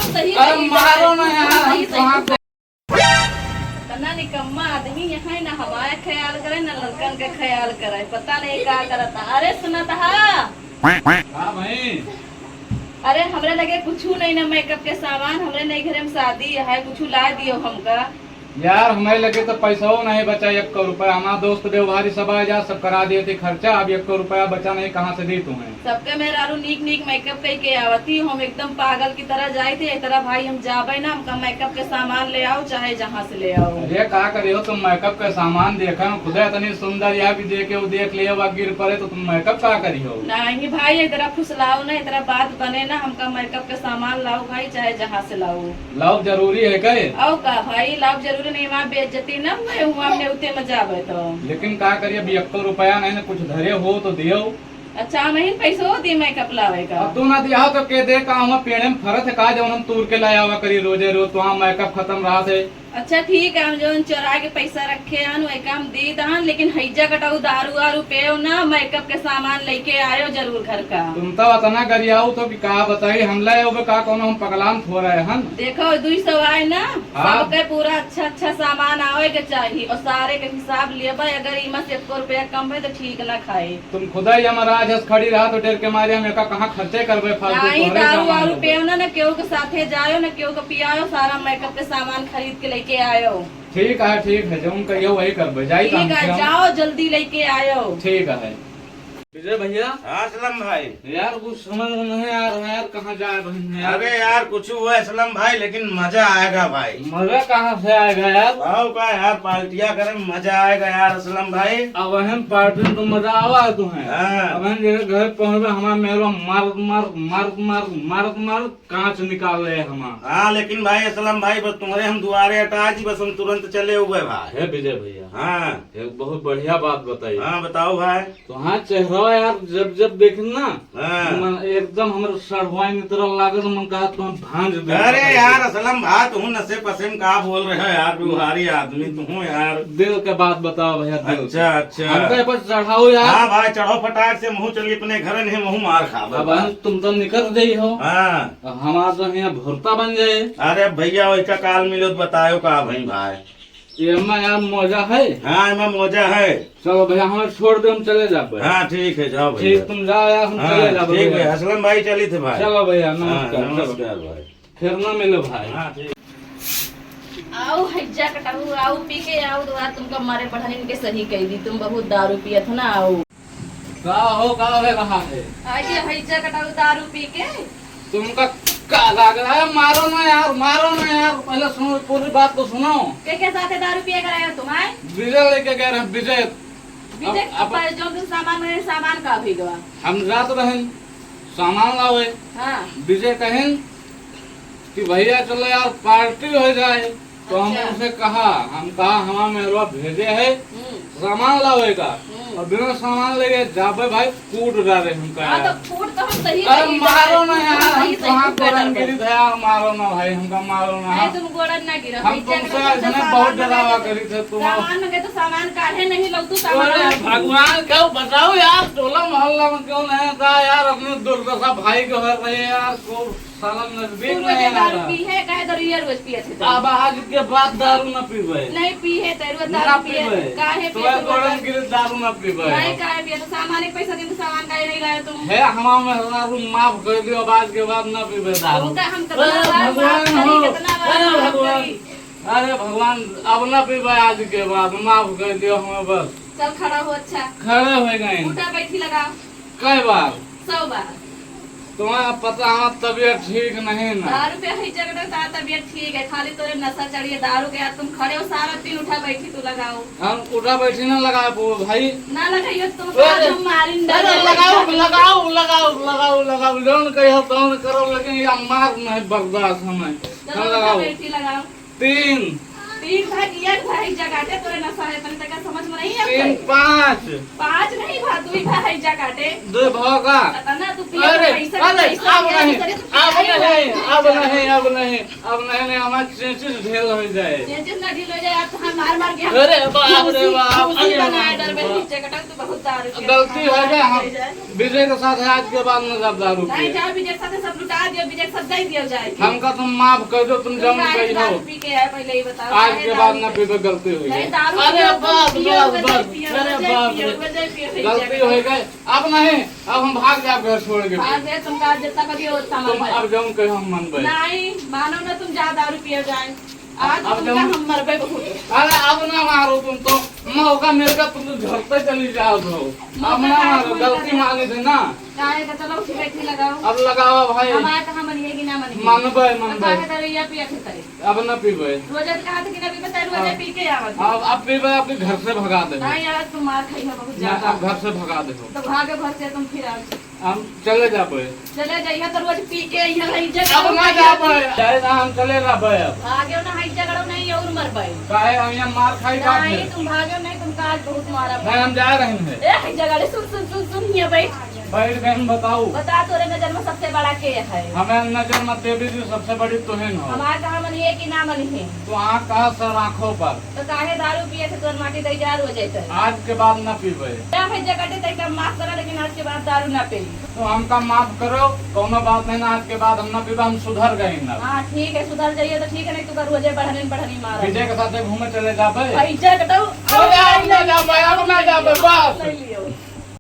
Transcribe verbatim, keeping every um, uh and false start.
सही अरे कही मारो जाए। ना यार, हम सही, सही कहाँ कही। इतना निकम्मा आदमी यहाँ ना हमारे ख्याल करे, ना लड़कन के ख्याल करे, पता नहीं का करता। अरे सुनत हा? हाँ भाई। अरे हमरे लगे कुछू नहीं ना मेकअप के सामान, हमरे नई घरे में शादी है, कुछू ला दियो हमका। यार, हमरे लगे तो पैसो नहीं बचा, एक्को रुपया। हमार दोस्त व्यवहारी सब आ जा, सब करा दिए थे खर्चा, अब एक्को रुपया बचा नहीं, कहाँ से दी तुम्हें? सबके मेहरारू नीक नीक मेकअप कई के आवती, हम एकदम पागल की तरह जाई थे, ए तरह भाई हम जाबे ना, हमका मेकअप के सामान ले आओ, चाहे जहाँ से ले आओ। अरे का करियो तुम, मेकअप के सामान देखे में खुदे इतनी सुंदर, यह भी देखे वो देख लियो, वह गिर पड़े तो तुम मेकअप का करियो? नहीं भाई, ए तरह फुसलाओ ना, ए तरह बात बने ना, हमका मेकअप के सामान लाओ भाई, चाहे जहाँ से लाओ। लाओ जरूरी है का ये? आओ का भाई, लाओ जरूरी नहीं, वहाँ बेइज्जती ना हुए, हुआ हमने उते में जाबे तो। लेकिन का करिए, अभी एक्को रुपया नहीं ना, कुछ धरे हो तो दियो। अच्छा, हम ही पैसो दी मेकअप लावे का। अब तू ना दिया हो तो के दे, का हम पेड़े में फरत है का, जौन हम तूर के ले आवा करी रोजे रोज, तो हाँ मेकअप खत्म रहा थे। अच्छा ठीक है, हम जौन चोरा के पैसा रखे हन, वही काम दी दहन, लेकिन हैजा कटाऊ दारू वारू पियो ना, मेकअप के सामान लेके आयो जरूर घर का। तुम तो इतना गरियाऊ तो कि का बताई, हम ले ओबे का कोनो हम पगलान थोड़ा है हन। देखो, दुई सौ आए ना, हाँ। सबके पूरा अच्छा अच्छा सामान आवे के चाहिए और सारे के हिसाब लेबे, अगर इमा से एको रुपया कम है तो ठीक ना खाए। तुम खुदा ही हमारा आज हंस खड़ी रहा तो डर के मारे हम एका कहाँ खर्चे करबे फालतू, नहीं, तोहरे दारू सामान वारू लेबे। पियो ना, ना केहू के साथे जायो, ना केहू के पियायो, सारा मेकअप के सामान खरीद के लेके आयो। ठीक है, ठीक है, जौन कहियो वही करबे। जाई ठीक है, जाओ जल्दी लेके आयो। ठीक है। विजय भैया। हाँ असलम भाई। यार कुछ समझ में नहीं आ रहा है यार, कहाँ जाए बहन यार? अरे यार कुछ हुआ असलम भाई, लेकिन मजा आएगा भाई। मजा कहाँ से आएगा यार? आओ का यार, पार्टिया करे, मजा आएगा यार असलम भाई। अब हम पार्टी में तो मजा आवा है तुम्हें। हाँ। अब हम जैसे घर पहुँचबे, हमारा मेहरवा मार मार मार मार मार मार कांच निकाल रहे हमार। हाँ लेकिन भाई असलम भाई, बस तुम्हारे हम दुआरे हटा जी, बस हम तुरंत चले हुए भाई। हे विजय भैया। हाँ। एक बहुत बढ़िया बात बताई। हाँ बताओ भाई। तो हाँ चेहरा यार जब जब देखिन ना, हाँ। मन एकदम हमरे सढ़वाई नितरा लागत, मन कहा तुम भांज दे। अरे यार असलम भाई, तुम नशे पसे में का बोल रहे हो यार, व्यवहारी आदमी तुम यार। दिल के बात बताओ भैया, दिल अच्छा, के। अच्छा। हमका ए पर चढ़ाओ यार। हाँ भाई, चढ़ो फटाक से, महू चली अपने घर, नहीं महू मार खाबे अब भाई। हम तुम तो निकल गई हो। हाँ। अब हमार तो यहाँ भुरता बन जाए। अरे भैया, वही का काल मिलो तो बतायो का भाई, भाई। ये एमा यार मौजा है? हाँ, एमा मौजा है। चलो भैया, हमें छोड़ दे, हम चले जाबे। हाँ, ठीक है, जाओ भैया। ठीक, तुम जाओ यार, हम हाँ, चले जाबे ठीक भैया। है, असलम भाई चली थे भाई। चलो भैया, हाँ, नमस्कार, चलो। नमस्कार भाई। फिर ना मिलो भाई। हाँ, ठीक। आओ हैजा कटाऊ, आओ पी के आओ, दुआ तुमका मारे बढ़ानी के सही कह दी, तुम बहुत दारू पियत हो ना, आओ। का हो, का हो रहा है? आइए हैजा कटाऊ दारू पी के। तुमका का लाग रहा है? मारो ना यार, मारो ना यार, पहले सुनो, पूरी बात को सुनो। के के साथे दारू पिए गए हो तुम, आए? विजय लेके गए रहे, विजय। विजय अब, अब पर जो तुम सामान में सामान का भी गवा। हम जात रहन, सामान लावे। हाँ। विजय कहन कि भैया चलो यार पार्टी हो जाए, तो हम अच्छा। उनसे कहा, हम कहा हमार मेहरवा भेजे है हम्म। सामान लावे का, हम्म। और बिना सामान लेके जाबे भाई कूट डारे हमका हाँ, यार। तो कूट तो हम सही अरे कही मारो जाए, ना यार, हम सही, सही कहाँ कूट डारे। गिरी था यार, मारो ना भाई, हमका मारो ना। नहीं, तुम गोड़न ना गिरो, हम भैया तुमसे के ऐसे ना सामान बहुत मांगे डरावा तो करी थे तुम। सामान मांगे तो सामान काहे नहीं लो तू सामान अरे मांगे। भगवान क्यों बचाओ यार, टोला मोहल्ला में क्यों नहीं था यार, अपनी दुर्दशा भाई के हो रही है यार, को साला नजदीक तू नहीं रोजे आ दारू रहा। पी है, काहे दारू ये रोज पिए थे? अब आज के बाद दारू ना पीबे। नहीं पी है, तो रोज ना दारू पिए पीबे। थे। काहे पिए तुम्हारे थे गोड़न रोज? गिरे दारू ना पीबे। नहीं, काहे पिए थे? सामान एक पैसा दिन सामान काहे नहीं लाए तुम? हे, हमार मेहरारू माफ कर दियो, अब आज के बाद ना पीबे दारू। तुमका हम तो अरे कितना बार भगवान माफ हो, करी, कितना बार अरे माफ भगवान, करी? अरे भगवान, अब ना पीबे आज के बाद, माफ कर दियो हमें बस। चल खड़ा हो, अच्छा। खड़े हो गए। उठा बैठी लगाओ। कई बार? सौ बार। तुम्हारा पता है तबीयत ठीक नहीं ना। दारू पे ही झगड़ा था, तबीयत ठीक है, खाली तोरे नशा चढ़िए दारू के, यार तुम खड़े हो, सारा दिन उठा बैठी तू लगाओ। हम उठा बैठी ना लगा पाओ भाई। ना लगाइयो तुम अरे, आज हम मारिन अरे, डाले। लगाओ, लगाओ, लगाओ, लगाओ, लगाओ, जौन कहो तौन करो, लेकिन ये मार नहीं बर्दाश्त हमें। चलो हम उठा लगाओ। बैठी लगाओ। तीन। तीन भाई, एक भाई जगाटे तोरे नशा है, तनी तक समझ में नहीं तीन, आवत। पाँच। पाँच नहीं भा, दुई भाई जगाटे। दो भाव का? पता ना, तू पिया अरे, पैसा, अरे, पैसा अब लिया, नहीं, तेरे से अब पिया नहीं, हुआ है। अब नहीं, अब नहीं, अब नहीं, नहीं, हमार चेचिस ढील हो जाए। चेचिस ना ढील हो जाए, अब तो हम मार मार के हम अरे बाप रे खुशी, बाप, खुशी अरे बनाए बाप रे डरबे, बाप। नीचे कटक तो बहुत दारू पिया गलती खाना हो जाए, हम हो जाए। विजय के साथ है, आज के बाद न जब दारू नहीं पिए। जाओ, विजय के साथ सब लुटा दियो, विजय के साथ दे दियो जाए। हमका तुम माफ कर दो, तुम तुम जौन काहे कही हो। दारू पी के आए, पहले ये बताओ, आज काहे के बाद दारू ना पी-, पीबे, गलती हो नहीं, गई। दारू अरे पियो, बस, पियो, बस, बस, पियो, अरे पियो, बाप पियो, रे। पियो, पियो, गलती पियो। हो गई, अब नहीं, अब हम भाग जाब घर छोड़ के। भाग गए, तुमका जितना कभी उतना तुम मार अब जौन कहो हम मनबे। नहीं, मानो ना, तुम जा दारू पियो जाए। आज अब तुमका जब हम मरबे बहुत। अरे अब ना मारो तुम तो, मौका मिल गया तुम तो झड़ते चली जाओ तो। मौका अब ना काहे मारो, फोन गलती कर मान ली थी ना। काहे का चलो उठी बैठी लगाओ। अब लगाओ भाई। हमारे तो हम मनिए कि ना मनिए। मानबे, अब मानबे। काहे तो रैया पिया थे तरे। अब ना पीबे। रोजा तो कहा था कि ना पीबे, तो रोजा अब, पी के आवत। अब, अब पीबे, आपके घर से भगा दे। नहीं यार, तुम मार खाई हो बहुत ना, ज्यादा। अब घर से भगा दे हो। तो भागे घर से तुम फिर आओ। हम चले जाबे। चले जाइए तो रोज पी के यहाँ रही जगह अब ना जाबे। जाए ना, हम चले जाबे अब। भाग्यो ना है जगह नहीं और मरबे। काहे हम यहाँ मार खाई बात नहीं, है? तुम भाग्यो नहीं, तुमका आज बहुत मारा। नहीं, हम जा रहे हैं। ए, है जगह रे, सुन, सुन, सुन, सुन, यहाँ बैठ। बैठ गए हम, बताओ। बता, तोरे नजर में सबसे बड़ा के है? हमें नजर में देवी जी सबसे बड़ी तुहिन हो। हमारे कहाँ मनी है कि ना मनी है? तो वहाँ कहा सर आँखों पर। तो काहे दारू पिए थे, तोर माटी दई जा रोज है। आज के बाद ना पीबे। क्या है जगह दे, तैका माफ करा, लेकिन आज के बाद दारू ना पी। तो हमका माफ करो, कौनो बात नहीं ना, आज के बाद हम ना पीबे, हम सुधर गए ना। हाँ, ठीक है, सुधर जाइए तो ठीक है, नहीं तो रोजे बढ़नी बढ़नी मारा। विजय के साथ घूमे चले जाबे। भाई, जग दो। अरे, अब ना जाबे, अब ना जाबे, बस। नहीं लियो।